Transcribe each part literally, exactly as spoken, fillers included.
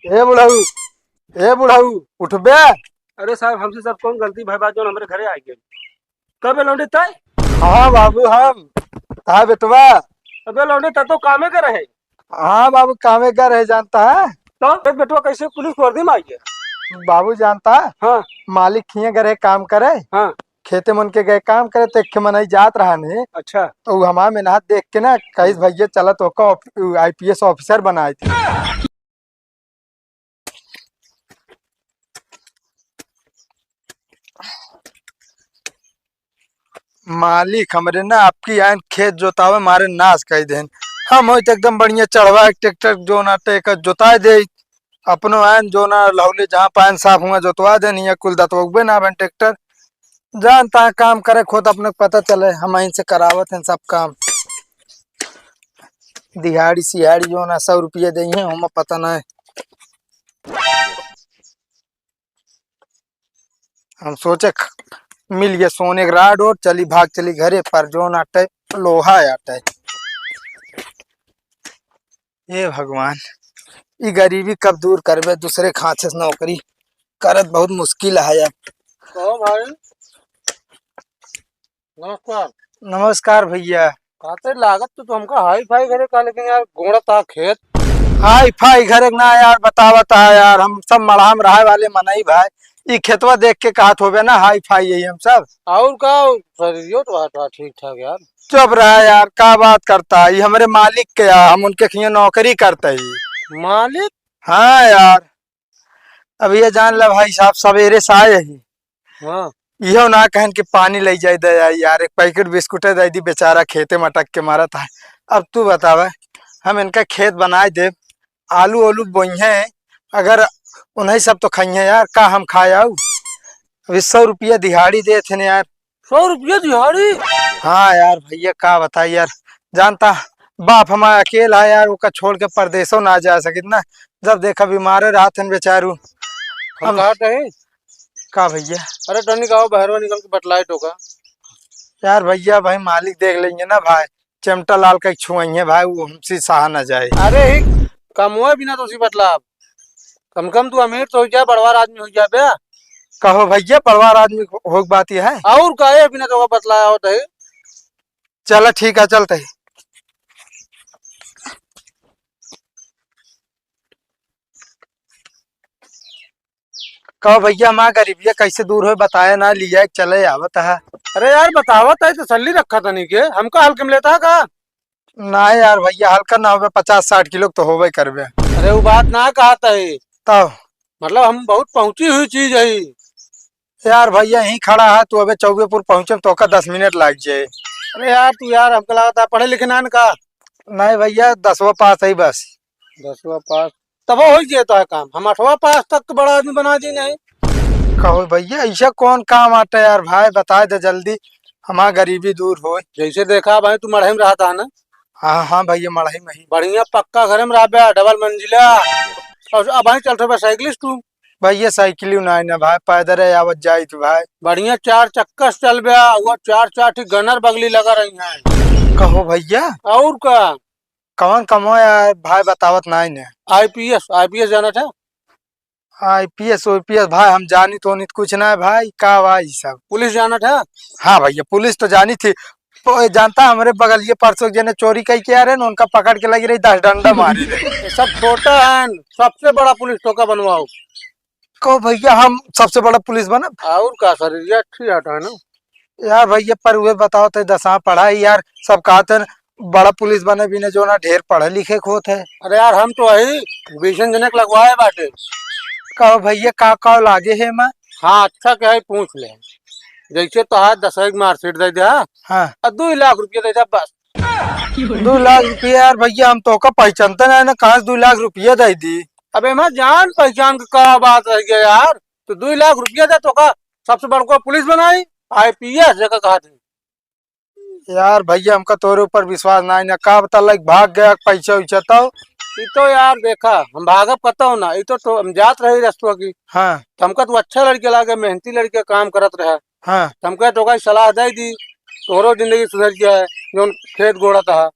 ए बुढ़ऊ, ए बुढ़ऊ, उठबे। अरे साहब, हमसे सब कौन गलती भई बा, जौन हमरे घरे आइ गए? कबे लौंडे तय? हाँ बाबू, हम। हाँ बेटवा। अबे लौंडे, तय तो कामे का रहे। हाँ बाबू, कामे का रहे, जानता है? तो ए बेटवा, कैसे पुलिस वर्दी में आइ गए? बाबू जानता है? हाँ। मालिक हियाँ घरे काम करे। हाँ। खेते में उनके गए काम करे, तो एक ठे मनई जात रहा ने। अच्छा। तो उ हमार मेहनत देख के ना कहिस, "भैया चला तोहका ऑफ-, आईपीएस ऑफिसर बनाए थे।" मालिक हमरे ना आपकी आयन खेत जोतावे मारे नाश कइ देन। हम होइत एकदम बढ़िया चढ़वा के ट्रैक्टर जोना टेकर जोताए देइत। अपनो आयन जोना लहुले जहाँ पायन साफ हुआ जोतवा देन, हियाँ कुल दतवउबे ना बन ट्रैक्टर। जान तहाँ काम करे खोत अपने के पता चले, हम आइन से करावत हैं सब काम। दिहाड़ी सिहाड़ी जोना सौ रुपया देइहैं, हमें पता ना है। हम सोचे ख-, मिल गया सोने के राड और चली भाग चली घरे पर जोन आटे लोहा आटे। हे भगवान, ई गरीबी कब दूर करबे? दूसरे खाँचे से नौकरी करत बहुत मुश्किल है अब। कहो भाई। नमस्कार। नमस्कार भैया। कहते लागत तो, तो हमका हाई फाई घरे का, लेकिन यार गोड़ा ता खेत। हाई फाई घरे ना यार, बतावत है यार, हम सब मड़हा में रहे वाले मनई भाई, ई खेतवा देख के कहत होबे ना हाई फाई यही हम सब। और का, शरीरियो तो बात, बात ठीक ठाक यार। चुप रहा यार, का बात करता है, ई हमरे मालिक के यार, हम उनके खिया नौकरी करते ही। मालिक? हाँ यार, अब ये जान ला भाई साहब, सवेरे से आए ही। हाँ। इहो ना कहन कि पानी ले जाए दे आई यार, एक पैकेट बिस्कुटे दे दी, बेचारा खेते में अटक के मरत है। अब तू बतावे, हम इनका खेत बनाए देब, आलू ओलू बोइहे, अगर उन्हीं सब तो खाइहे यार, का हम खाए आऊ? अभी सौ रुपया दिहाड़ी देत है यार। सौ रुपया दिहाड़ी? हाँ यार भैया, का बताई यार, जानता बाप हमारा अकेला है यार, ओका छोड़ के परदेसो ना जा सकित ना, जब देखा बीमारे रहत हन बेचारू। हम हम कहत है। का भैया? अरे तनी का हो, बहरवा निकल के बतलाए तो का। यार भैया, भाई मालिक देख लेंगे ना भाई, चिमटा लाल का छुआइए भाई, वो हमसे सहा ना जाए। अरे ही कमवा बिना तो उसी बतला, कम कम तू अमीर तो हो जा, बड़वार आदमी हो जा बे। कहो भैया, बड़वार आदमी हो, हो बात ये है। और का, ये बिना तो बतलाया होता है। चला ठीक है, चलते ही। कहो भैया, हमार गरीबिया कैसे दूर होए, बताया ना, लिया के चले आवत है। अरे यार, बतावत है, तसल्ली रखा तनी के, हमका हल्के में लेता है का? ना यार भैया, हल्का ना होबे, पचास साठ किलो के तो होबे करबे। अरे, वो बात ना कहत है। तब? मतलब, हम बहुत पहुँची हुई चीज है। यार भैया, यहीं खड़ा है, तू अबे चौबेपुर पहुँचे में तोका दस मिनट लाग जाए। अरे यार, तू यार, हमका लागत है पढ़े लिखे ना न का? नहीं भैया, दसवाँ पास है बस। दसवाँ पास? तब हो ही जाता है काम, हम अठवाँ पास तक तो बड़ा आदमी बना दी नहीं। कहो भैया, ऐसा कौन काम आटा यार भाई, बताए दे जल्दी, हमार गरीबी दूर होए। जैसे देखा भाई, तू मड़हे में रहता है ना? हाँ, हाँ भैया, मड़हे में ही। बढ़िया पक्का घर में रहबे, डबल मंजिला। और अब भाई चल रहे साइकिलिस्ट तू। भैया, साइकिल ही नहीं ना भाई, पैदल है आवत जाइत भाई। बढ़िया चार चक्का से चलबे, वो चार चार ठीक गनर बगली लगा रही हैं। कहो भैया। और का? कौन कमो यार भाई, बतावत नहीं ने। आईपीएस, आईपीएस जानत है? आईपीएस, ओपीएस भाई, हम जानित ओनित कुछ ना है भाई, का बा ई सब? पुलिस जानत है? हाँ भैया, पुलिस तो जानी थी। तो ये जानता, हमरे बगलिए परसों जने चोरी कई के आ रहे न, उनका पकड़ के लगी रही, दस डंडा मारी रही। ये सब छोटा है, सबसे बड़ा पुलिस तो का बनवाओ। कहो भैया, हम सबसे बड़ा पुलिस बनब? और का सर, ये अच्छी बात है ना। यार भैया, पर उहे बताओ तो दसवाँ पढ़ाई यार, सब कहते हैं बड़ा पुलिस बने बिना जो ना ढेर पढ़े लिखे के होत है। अरे यार, हम तो वही बीसन जने के लगवाए बाटे। कहो भैया, का का लागे है एमा? हाँ, अच्छा के है, पूछ ले। जैसे तो है, दसवीं की मार्कशीट दे दे, हाँ? हाँ। और दो लाख रुपया दे दे बस। दो लाख रुपया? यार भैया, हम तोका पहचानते नहीं ना, कहाँ से दो लाख रुपया दे दी? अब एमा जान पहचान के का बात रह गया यार? तो दो लाख रुपया दे, तोका सबसे बड़को पुलिस बनाई, आईपीएस जेका कहत है। यार भैया, हमका तोरे ऊपर विश्वास नाई ना, का पता लग भाग गया पैसा वैसा तो। ई तो यार देखा, हम भागब कतौ ना, ई तो, तो हम जात रही रस्तवा की। हाँ। तो हमका तू अच्छा लड़के लागे, मेहनती लड़के, काम करत रहा। हाँ। तो हमका तोका सलाह दे दी, तोहरो जिंदगी सुधर जाए, जौन खेत गोड़त हा।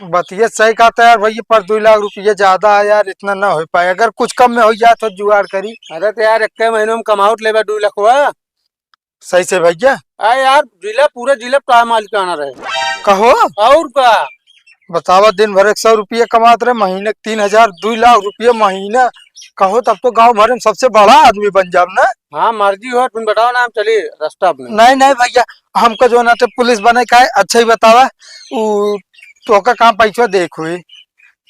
बतिया सही कहत है यार भैया, पर दुइ लाख रुपया ज्यादा है यार, इतना ना होइ पाए। अगर कुछ कम में होइ जाए तो जुगाड़ करी। अरे तो यार, एक्के महीनों में कमाउत लेबे दुइ लखवा। सही से भैया। अरे यार, जिला, पूरे जिला पे मालिकाना रहे। कहो। और का? बतावा, दिन भर एक सौ रुपया कमात रहे, महीने के तीन हजार, दुइ लाख रुपया महीना। कहो, तब तो गाँव भर में सबसे बड़ा आदमी बन जाब ना। हाँ, मर्जी हो, तुम बताओ ना, हम चली रास्ता अपने। नहीं, नहीं भैया, हमको जो ना तो पुलिस बने का है, अच्छा ही बतावा, उ तोका काम पैसा देख हुई।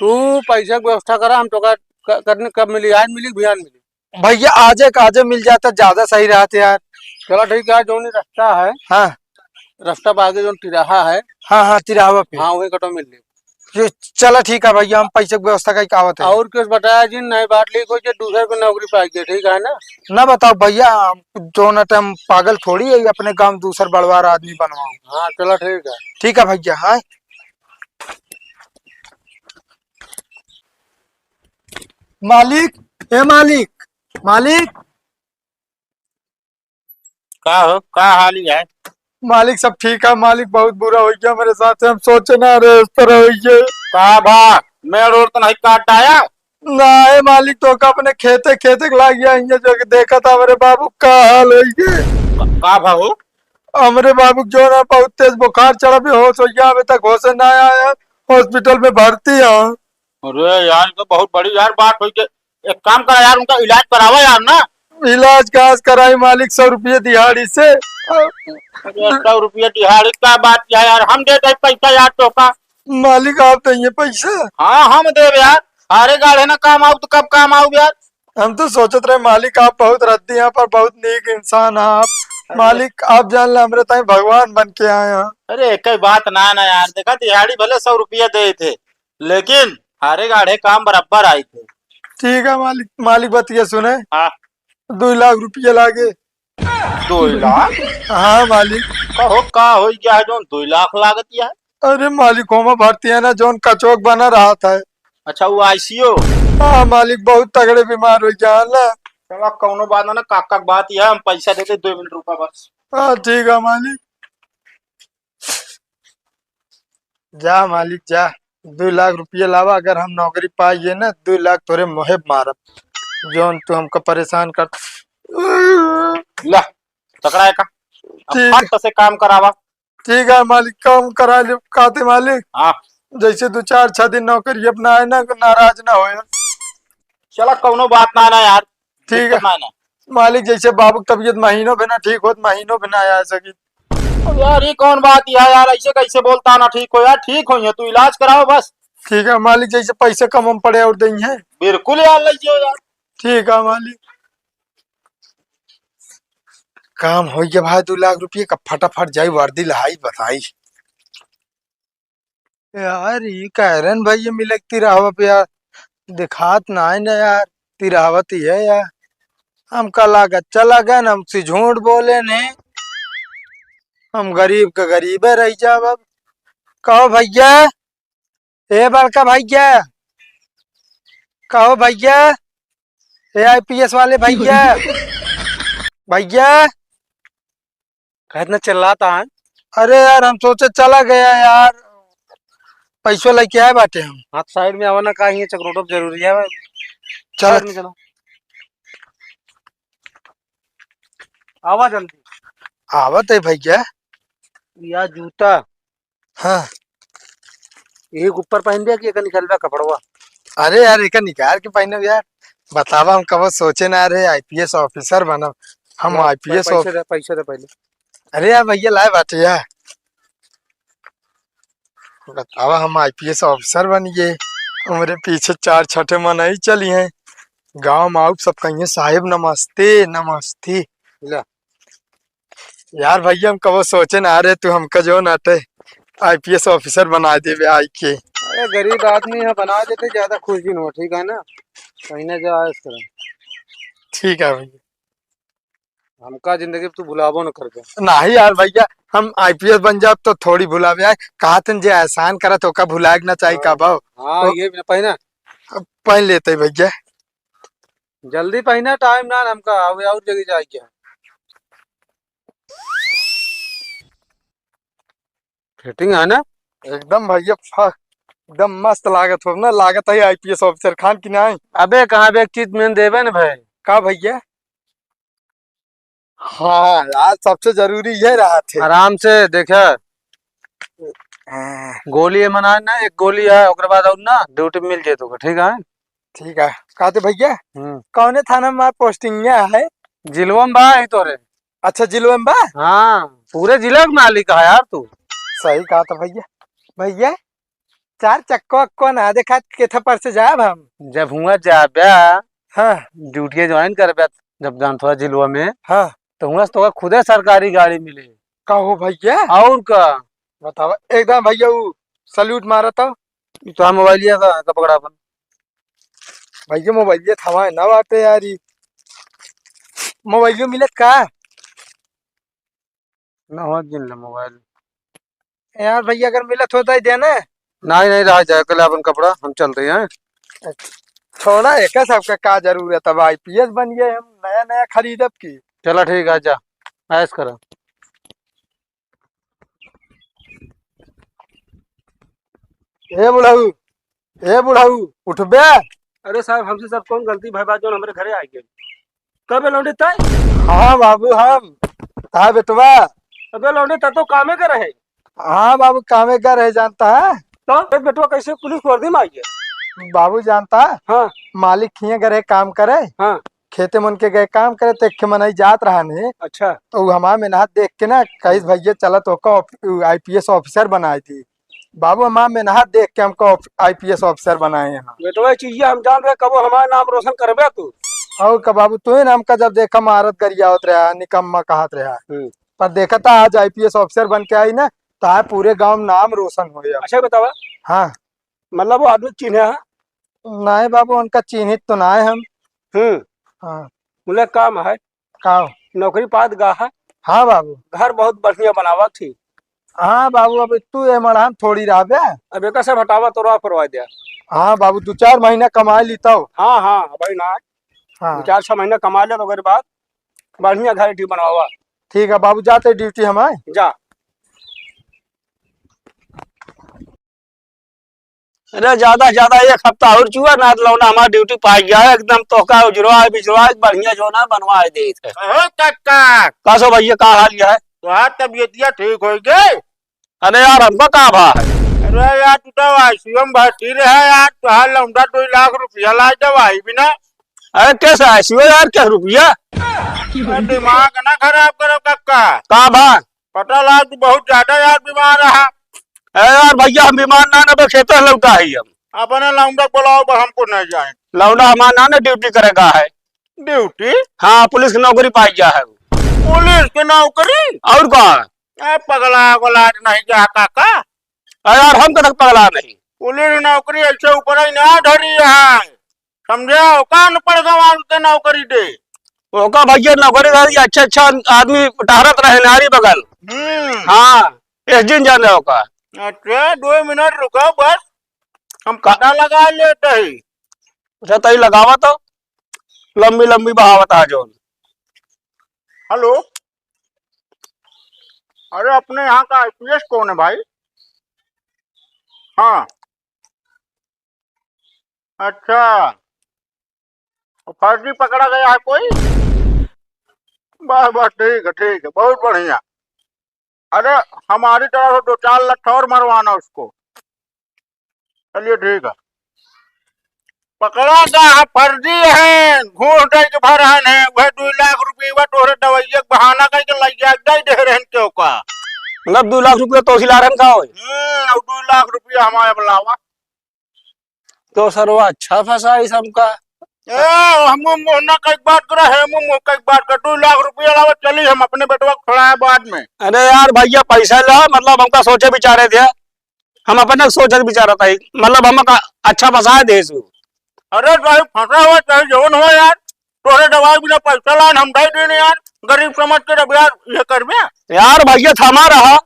तू पैसा की व्यवस्था करा, हम तोका क-, करने कब मिली, आज मिली, बिहान मिली? भैया, आजे के आजे मिल जाता, ज्यादा सही रहत यार। चला ठीक है, जौन ही रास्ता है, हाँ। रास्ता पे आगे जौन तिराहा है, हाँ, हाँ, तिराहा पे। हाँ, वही कटो मिल ली। ये चला ठीक है भैया, हम पैसे की व्यवस्था कइके आवत है। और कुछ बताया जी, नहीं बात लीक होइ जाए, दूसरे को नौकरी पाइ जाए, ठीक है ना? ना बताओ भैया, हम जौन है, हम पागल थोड़ी है, अपने गाँव दूसर बड़वार आदमी बनवाओ। हाँ, चला ठीक है। ठीक है भैया, हाँ। मालिक, ए मालिक, मालिक। का हो, का हाल ही है? मालिक, सब ठीक है। मालिक, बहुत बुरा होइ गया हमरे साथ, हम सोचे ना रहे इस तरह होइ गया। का भा, मेड़ ओड़ तो नहीं काट आया? ना, ए मालिक, तोका अपने खेते, खेते के लाग गया, इहाँ जो कि देखा था हमरे बाबू का हाल होइ गया। का, का भा हो? हमरे बाबू के जो ना बहुत तेज बुखार चढ़ा, बेहोश होइ गया, अभी तक होश ना आया, हॉस्पिटल में भर्ती है। अरे यार, ये तो बहुत बड़ी यार बात होइ गई। एक काम करा यार, उनका इलाज करावा यार ना। इलाज कहाँ से कराई मालिक, सौ रुपये दिहाड़ी से। अरे, सौ रुपये दिहाड़ी का बात है यार, हम दे दे पैसा यार तोका। मालिक, आप दइए पैसा। हाँ, हम देब यार, हारे गाढ़े ना काम आउब तो कब काम आउब यार। हम तो सोचत रहे मालिक, आप बहुत रद्दी हैं पर बहुत नीक इंसान हैं आप। अरे। मालिक, आप जान ले, हमरे ताई भगवान बन के आए हैं। अरे, एक ही बात ना, ना यार, देखा, दिहाड़ी भले सौ रुपया देइत है, लेकिन हारे गाढ़े काम बराबर आइत है। ठीक है मालिक, मालिक बतिया सुने। हाँ। दुइ लाख रुपया लागे। दुइ लाख? हाँ मालिक। कहो, का होइ गया है जौन दुइ लाख लागत है? अरे मालिक, होमा भर्ती है ना, जौन कचोक बना रहत है। अच्छा, वो आईसीयू? हाँ मालिक, बहुत तगड़े बीमार होइ गया है ना। चला, कौनो बात ना, ना, काका के बात यह, हम पैसा देते, दो मिनट रुका बस। हाँ, ठीक है मालिक। जा मालिक, जा, दुइ लाख रुपया लावा, अगर हम नौकरी पाइ गए ना, दुइ लाख तोरे मोहे मारब, जौन तू हमका परेशान कर। ला, पकड़ा है का? अब ठीक। फट से काम करावा। ठीक है मालिक, काम करा ले, काते मालिक। हाँ। जैसे दो चार छह दिन नौकरी अपना है ना, नाराज ना होए। चला, कौनो बात ना, ना यार, ठीक है। दिक्कत ना, ना। मालिक, जैसे बाबू की तबीयत महीनों पे ना ठीक होत, महीनों पे ना आ सकी। अब यार, ये कौन बात है यार, ऐसे कैसे बोलता ना ठीक हो यार, ठीक होइहैं, तू इलाज कराओ बस। ठीक है मालिक, जैसे पैसे कम हम पड़े और देइहैं। बिल्कुल यार, ले जाओ यार। ठीक है मालिक। काम होइ गया भाई, दो लाख रुपये का, फटाफट जाई वर्दी लहाई बताई। यार, ई कह रहे हैं भाई, ये मिले के तिराहवा पे यार, दिखात ना है ना यार, तिराहवा तो है यार। हमका लागत चला गए, हमसे झूठ बोले ने, हम गरीब के गरीबे रह जाब अब। कहो भैया, ए बड़का भैया, कहो भैया, ए आईपीएस वाले भैया, भैया, काहे इतना चिल्लाता है? अरे यार, हम सोचे चला गया यार, पैसो लेके आए बाटे हम। हाँ, तो साइड में आवा ना, का ये चकरोटो जरूरी है भाई। चलो। साइड में चलो। आवा जल्दी। आवत है भैया। या जूता। हाँ। एक ऊपर पहन लिया कि एक निकल गया कपड़वा? अरे यार, एक निकाल के पहनब यार। बतावा, हम कबो सोचे ना रहे आईपीएस ऑफिसर बनब। हम हाँ, आईपीएस पै-, पैसे ऑफ- दे, पैसे दे पहले। अरे यार भैया, लाए बाटे यार। बतावा, हम आईपीएस ऑफिसर बन गए, हमरे पीछे चार छठे मनई चली हैं। गाँव में आउब, सब कहिए, "साहेब नमस्ते, नमस्ते।" ला। यार भैया, हम कबो सोचे ना रहे, तू हमका जो नाटे आईपीएस ऑफिसर बना देबे आई के। अरे, गरीब आदमी है, बना देते, ज्यादा खुश भी न हो, ठीक है ना? कहीं ना जाए इस तरह। ठीक है भैया। हमका जिंदगी में तू भुलाबो न कर दे। नहीं यार भैया, हम आईपीएस बन जाब तो थोड़ी भुलाबे आए। कहा तन जे एहसान करत ओका भुलाए के ना चाही हाँ, का भाव? हाँ, तो ये भी ना पहना। अब पहन लेते भैया। जल्दी पहना, टाइम ना हमका, अबे और जगह जाए क्या? फिटिंग है ना? एकदम भैया, फर्स्ट। एकदम मस्त लागत हो ना, लागत है आईपीएस ऑफिसर खान की नाई। अबे कहाँ बे, एक चीज में देबे न भाई। का भैया? हाँ यार, सबसे जरूरी ये रहा थे। आराम से देखा। हाँ। गोली है मना ना, एक गोली है, ओकरे बाद और ना ड्यूटी मिल जाए तो, ठीक है? ठीक है। कहते भैया, हम्म। कौने थाना में पोस्टिंग है? जिलवा में बा ही तोरे। अच्छा, जिलवा में बा? हाँ, पूरे जिला के मालिक है यार तू। सही कहा था भैया। भैया, चार चक्को अक्को ना देखा, केथा पर से जाब हम? जब हुआ जाबे, हाँ। ड्यूटी ज्वाइन करबे, जब जान थोड़ा जिलवा में, हाँ। तो हुआ से तोका खुदे सरकारी गाड़ी मिले। का हो भैया? और का? बतावा, एकदम भैया, वो सल्यूट मारा था। ई तो मोबाइलिया का, का पकड़ा अपन। भैया, मोबाइलिया थमा है ना बाटे यार, ई मोबाइलियो मिलत का? ना हो जिन ले मोबाइल। यार भैया, अगर मिलत होता ही देना। नहीं, नहीं, रह जाए, कल अपन कपड़ा, हम चलते हैं। छोड़ा, एक सबका का जरूरत, अब आईपीएस बन गए हम, नया नया खरीदब की। चला ठीक है, जा, ऐश करा। ए बुढ़ऊ, ए बुढ़ऊ, उठबे? अरे साहब, हमसे सब कौन गलती भई बा, जौन हमरे घरे आ गए? कबे लौंडे तय? हाँ बाबू, हम। हाँ बेटवा। अबे लौंडे, तय तो कामे का रहे। हाँ बाबू, कामे का रहे, जानता है? तो ए बेटवा, कैसे पुलिस वर्दी में आ गया? बाबू जानता है? हाँ। मालिक हियाँ गए काम करे। हाँ। खेते में उनके गए काम करे, तो एक ठे मनई जात रहा ने। अच्छा। तो उ हमार मेहनत देख के ना कहिस, "भैया चला तोका ऑफ-, आईपीएस ऑफिसर बनाए दी।" बाबू हमार मेहनत देख के हमको ऑफ-, आईपीएस ऑफिसर बनाए हैं। बेटवा, ये चीजें हम जान रहे, कबो हमारा नाम रोशन करबे तू। और का बाबू, तू ही ना हमका जब देखा मारत गरियावत रहा, निकम्मा कहत रहा। हम्म। पर देखा था आज आईपीएस ऑफिसर बन के आई ना, तो आज पूरे गाँव में नाम रोशन हो गया। अच्छा बतावा। हाँ। मतलब वो आदमी चिन्हे है? नहीं बाबू, उनका चिन्हित तो ना है हम। हम्म। हाँ। बोले काम है? का? नौकरी पात गा है? हाँ बाबू। घर बहुत बढ़िया बनावा थी। हाँ बाबू, अब तू ये मड़हा में थोड़ी रहबे। अब एक से हटावा तो राह परवा दिया। हाँ बाबू, दो चार महीना कमा ली तब। हाँ, हाँ, भाई ना। हाँ। दो चार छह महीना कमा ले तो ओकरे बाद बढ़िया घर ड्यूटी बनवावा। ठीक है बाबू, जाते ड्यूटी हम आए। जा। अरे ज्यादा से ज्यादा एक हफ्ता और चुआ ना, लौंडा हमार ड्यूटी पाई गया है, एकदम तोहका उजरवा बिजरवा बढ़िया जो ना बनवा देत है। अहो काका। का सो भैया, का हाल है? तोहार तबियतिया ठीक होई गई? अरे यार, हमका का भा है? अरे यार, तू तो आईसीयू में भर्ती रहे यार, तोहार लौंडा दो लाख रुपया लाए दवाई बिना। अरे कैसा आईसीयू यार, क्या रुपया? अरे दिमाग ना खराब करो काका। का भा? पता लाग तू बहुत ज्यादा यार बीमार रहा। अरे यार भैया, हम बीमार ना, ना, बस खेते लौटा है हम। अपने लौंडा को बुलाओ, बस हमको नहीं जाए। लौंडा हमारा ना, ना ड्यूटी करेगा है। ड्यूटी? हाँ, पुलिस की नौकरी पाई गया है। पुलिस की नौकरी? और का? ए, पगला वगला नहीं जा काका। अरे यार, हम कतक पगला नहीं। पुलिस नौकरी ऐसे ऊपर ही ना धरी है, समझे? ओका अनपढ़ गंवार के नौकरी दे। ओका भैया नौकरी दे, अच्छा अच्छा आदमी टहरत रहे नारी बगल। हम्म। हाँ, इस दिन जाने ओका। अच्छा, दो मिनट रुको बस, हम का- पता लगा लेते हैं। अच्छा, तई लगावा तो, लंबी लंबी बहावत आ जौन। हेलो, अरे अपने यहाँ का आईपीएस कौन है भाई? हाँ, अच्छा, फर्जी पकड़ा गया है कोई? बस बस, ठीक है, ठीक है, बहुत बढ़िया। अरे हमारी तरफ से दो चार लट्ठ और मरवाना उसको। चलिए ठीक है। पकड़ा गया है, फर्जी है, घूस दे के भरहन है, वह दो लाख रुपये तोहरे दवाइया के बहाना करके लग जाए, दे दे रहन के ओका। मतलब दो लाख रुपया तो हिला रहन का होई? हम्म, और दो लाख रुपया हमारे बुलावा। तो सरवा अच्छा फंसा इस हमका। ए, हमू मुँह ना कई बात करे, हमू मुँह कई बात कर, दो लाख रुपया लावा, चली हम अपने बेटवा को छोड़ाए बाद में। अरे यार भैया, पैसा ला, मतलब हमका सोचे विचारे दे, हम अपने सोचत विचारत हई, मतलब हमका अच्छा फंसा देसु। अरे भाई, फंसा हुआ चाहे जौन हो यार, तोहरे दवाई बिना पैसा लान हम दे देने यार, गरीब समझ के रब यार, ये करबे। यार भैया, थमा रहा,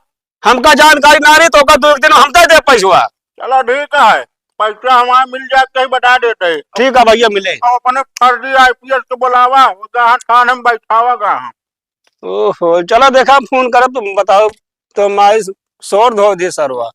हमका जानकारी ना रही, तो ओका दो एक दिन हम दे दे पैसवा। चलो ठीक है, पैसा हमारा मिल जाए, कहीं बता देते हैं। ठीक है भैया, मिले। और अपने फर्जी आईपीएस के बुलावा, वो जहाँ थान हम बैठावा गा हम। ओहो, चलो देखा, फोन करब, तुम बताओ, तो माई शोर धो दे सरवा।